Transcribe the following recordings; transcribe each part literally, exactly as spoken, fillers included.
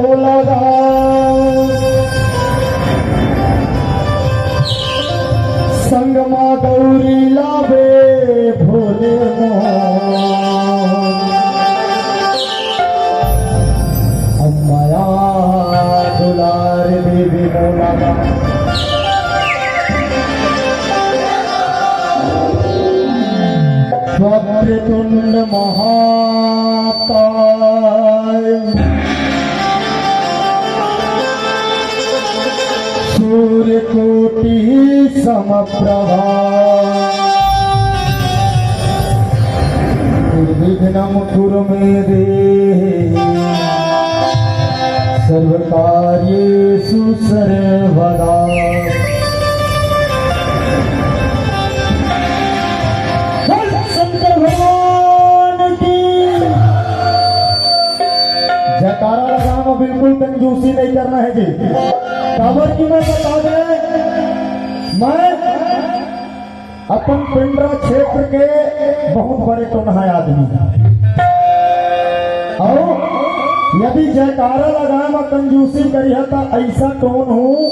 लगा। संग मा गौरी लावे भोले मोहन। अम्मया दुलार देवी मोला। वक्रतुंड महाकाय। सूर्यकोटि समप्रभा। निर्विघ्नं कुरु मे देवी। सर्वकार्येषु सर्वदा। बोल शंकर भगवान की। जयकारा लगाना, बिल्कुल कंजूसी नहीं करना है जी। काबर की मैं बता दें, मैं अपन पिंडरा क्षेत्र के बहुत बड़े टोनहा आदमी। अउ यदि जयकारा लगाए म कंजूसी करिहा, त ऐसा टोन हूँ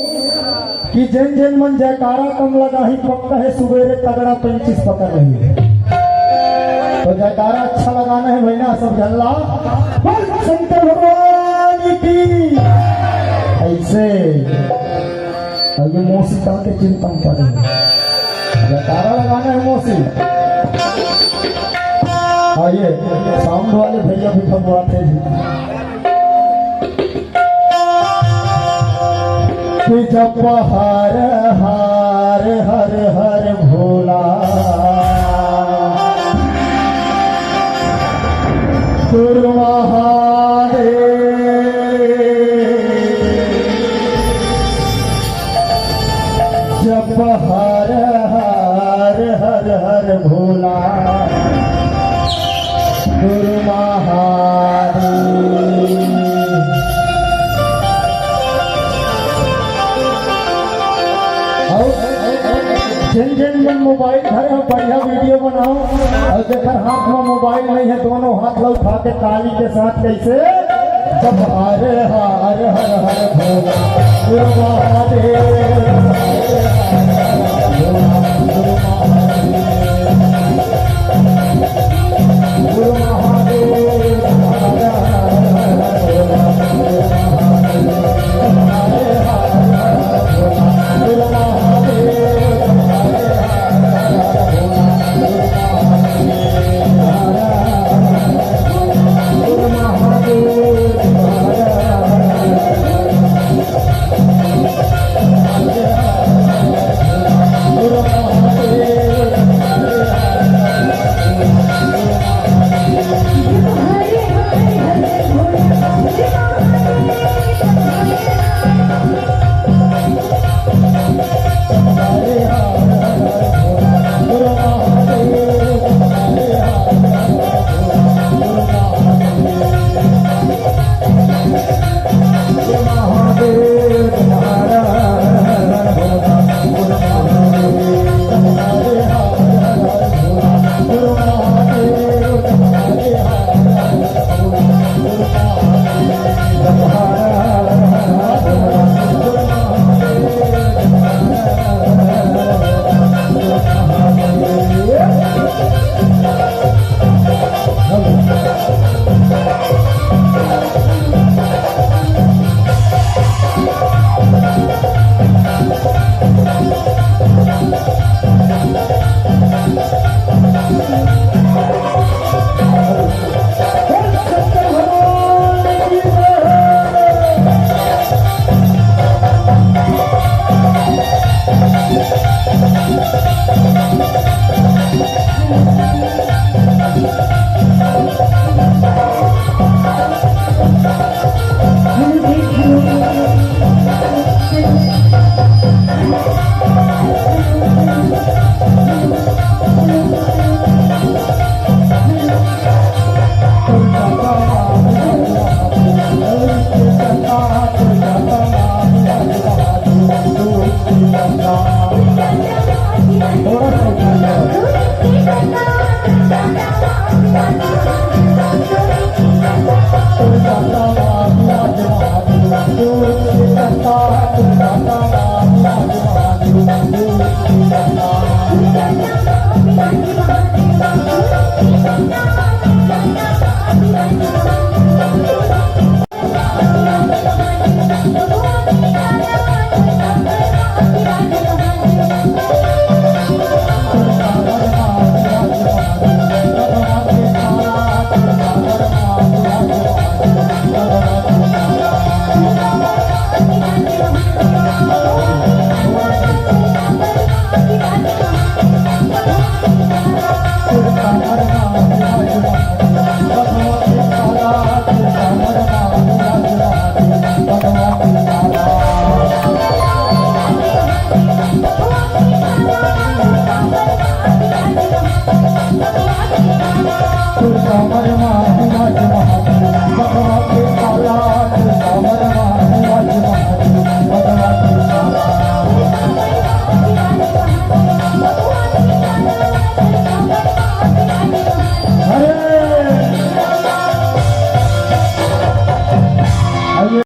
कि जेन जेन मन जयकारा कम लगाही, पक्का है सुबेरे तगड़ा पेंचिस पकड़ लेही। तो जयकारा अच्छा लगाना है भैया, सब झल्ला। बोल शंकर भगवान की। ऐसे। अब ये मौसी का के चिंता में पड़े। जयकारा लगाना है मौसी। आइए, साउंड वाले भैया भी फगवाते हैं जी। कि जप हर हर हर हर भोला गुरु महादेव। जप हर हर हर हर भोला गुरु महादेव। अउ जेन जेन मन मोबाइल धरे हो, बढ़िया वीडियो बनाओ। अउ जेकर हाथ में मोबाइल नहीं है, दोनों हाथ ला उठा के ताली के साथ कैसे जप हर हर हर हर भोला गुरु महादेव।